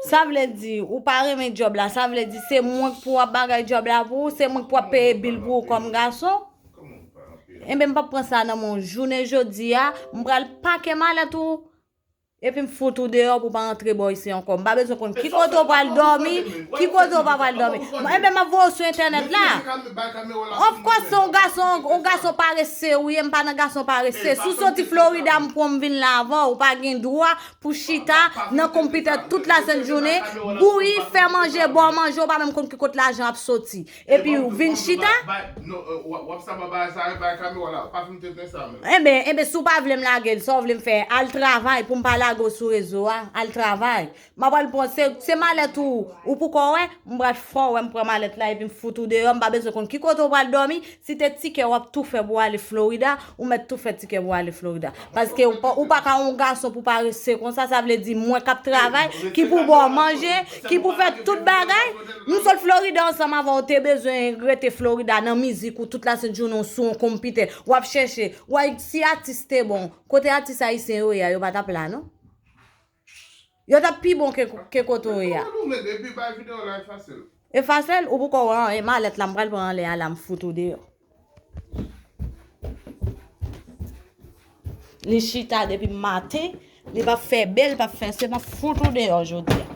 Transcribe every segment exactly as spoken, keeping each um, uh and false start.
Sa vle di, ou pa renmen djòb la, sa vle di se mwen k pou ap bagay djòb la pou ou, se mwen k pou ap peye bil pou ou kòm gason. Enben, m p ap pran sa nan men w jounen jodi a, m pral pake malèt ou, epi m fout ou deyò pou w pa antre bò isi ankò. M pa bezwen konn ki kote w pral dòmi, ki kote w pa pral dòmi. Enben, m ap voye w sou entènèt la. Of course, se yon gason, yon gason parese ou ye, m pa nan gason parese. Si w soti Florida, m pran m vin la avè w, ou pa gen dwa pou chita nan konpitè tout lasent jounen, bouyi, fè manje, ba w manje, ou pa menm konn ki kot lajan ap soti. Epi w vin chita. Enben, enben, si w pa vle m lage l, sa w vle m fè? Al travay pou m pa lage w sou rezo a. Al travay. M ap al pran, se, se malèt ou, ou poko wè, m pral fè w wè, m pran malèt la epi m fout ou deyò, m pa bezwen konn ki kote w pral dòmi, si te tikè w ap tou fè pou w ale Florida, ou mèt tou fè tikè pou w ale Florida. Paske ou pa, ou pa ka yon gason pou parese konsa, sa vle di mwen k ap travay, ki pou ba w manje, ki pou fè tout bagay. M sot Florida ansanm avè w, te bezwen rete Florida nan mizik ou tout lasent jounen w sou yon konpitè, w ap chèche, w a, si atis te bon, kote atis ayisyen yo ye a, yo pa t ap la non. Yo t ap pi bon ke, ke kote w ye a. Efase l, ou poko wè anyen, malèt la, m pral pran anlè a la, m fout ou deyò. Li chita depi maten, li p ap fè bèl, p ap fè se, m ap fout ou deyò jodi a.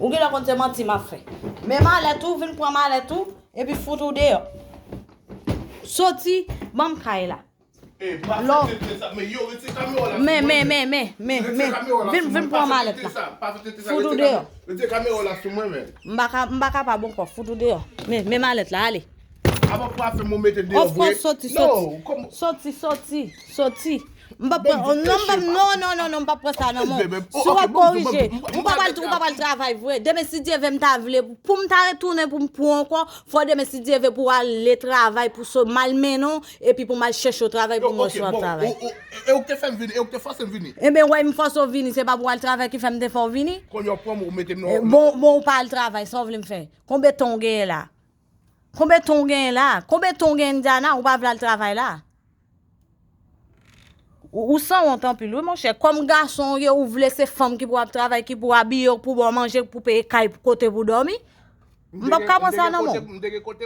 Ou genlè konn se manti m ap fè. Men malèt ou, vin pran malèt ou, epi fout ou deyò. Soti, ban m kay la. Lò. Men, men, men, men, men, men. Vin, vin pran malèt la. Fout ou deyò. M pa ka, m pa kapab ankò. Fout ou deyò. Men, men malèt la, ale. Of course, soti, soti. Soti, soti, soti. M pa pran, non, m pa, non, non, non, non, m pa pran sa nan men w. Si w ap korije, ou pa pral, ou pa pral travay vre. Demen, si Dye vle, m ta vle, pou m ta retounen, pou m pran w ankò, fò demen, si Dye vle, pou w ale travay, pou so, m al mennen w, epi pou m al chèche w travay pou m wè si w ap travay. E ou k te fè m vini, e ou k te fòse m vini. Enben, wè, m fòse w vini, se pa pou w al travay ki fè m te fè w vini. Kounye a w pran m, ou mete m nan. Bon, bon, ou pa al travay, sa w vle m fè? Konbyen tan w genyen la? Konbyen tan w genyen la? Konbyen tan w gen Indiana, ou pa vle al travay la? Ou, ou sanwont anpil, wi, monchè. Kòm gason w ye, ou vle se fanm ki pou ap travay, ki pou abiye w, pou ba w manje, pou peye kay, pou kote pou dòmi. M p ap ka pran sa nan men w.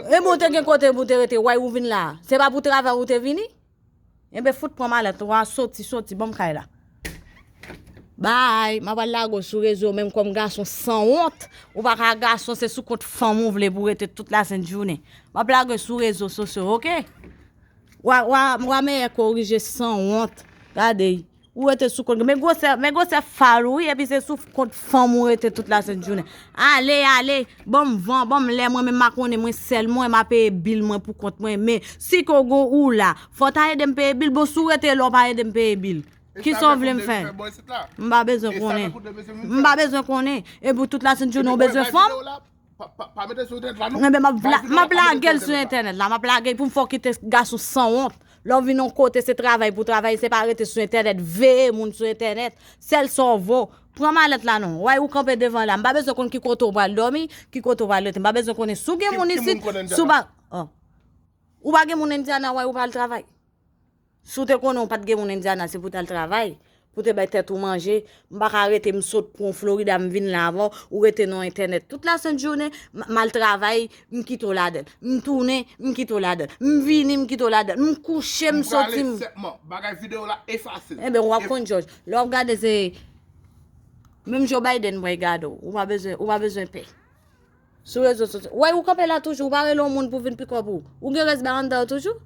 Ebyen, ou te gen kote pou te rete, wè ou vin la. Se pa pou travay ou te vini? Enben, fout pran malèt ou a, soti, soti, ban m kay la. Bay, m ap al lage w sou rezo, menm kòm gason sanwont. Ou pa ka gason, se sou kont fanm ou vle pou rete tout lasent jounen. M ap lage w sou rezo sosyo, oke? Wa, wa, wa mèyè korije sanwont. Gade, ou rete sou kont. Men gwosè, men gwosè fal ou, wi, epi se sou kont fanm ou rete tout lasent jounen. Ale, ale, ban m van, ban m lè, mwen menm m a konnen mwen sèl mwen, m a peye bil mwen pou kont mwen. Men, si ke w gon ou la, fò w ta ede m peye bil, bon, si w rete la, w pa ede m peye bil. Kisa w vle m fè? M pa bezwen konnen. M pa bezwen konnen. E pou tout lasent jounen, w bezwen fanm? Pa, pa, pa mete sou entènèt la, non. Enben, m ap, m ap lage l sou entènèt la. M ap lage l pou m fè w kite gason sanwont. Lè w vin yon kote, se travay pou travay, se pa rete sou entènèt, veye moun sou entènèt. Sèl sa w vo. Pran malèt la, non. Wè, ou kanpe devan la. M pa bezwen konn ki kote w pral dòmi, ki kote w pral rete. M pa bezwen konnen si w gen moun isit, si w pa, oh. Ou pa gen moun Indiana, wè, ou pral travay. Si w te konnen w pa t gen moun Indiana, se pou w t al travay, pou w te bay tèt ou manje. M pa ka rete, m sot pran w Florida, m vin la avè w, ou rete nan entènèt tout lasent jounen, m, m al travay, m kite w ladan l. M tounen, m kite w ladan l. M vini, m kite w ladan l. M kouche, m soti, m. Bagay videyo la efase. Enben, w ap konn jòj. Lè w ap gade, se menm Joe Biden mwen gade w. Ou pa bezwen, ou pa bezwen pè. Sou rezo sosyo. Wè, ou kanpe la toujou, ou pa rele yon moun pou vin pikòp ou. Ou gen rès bay anndan toujou?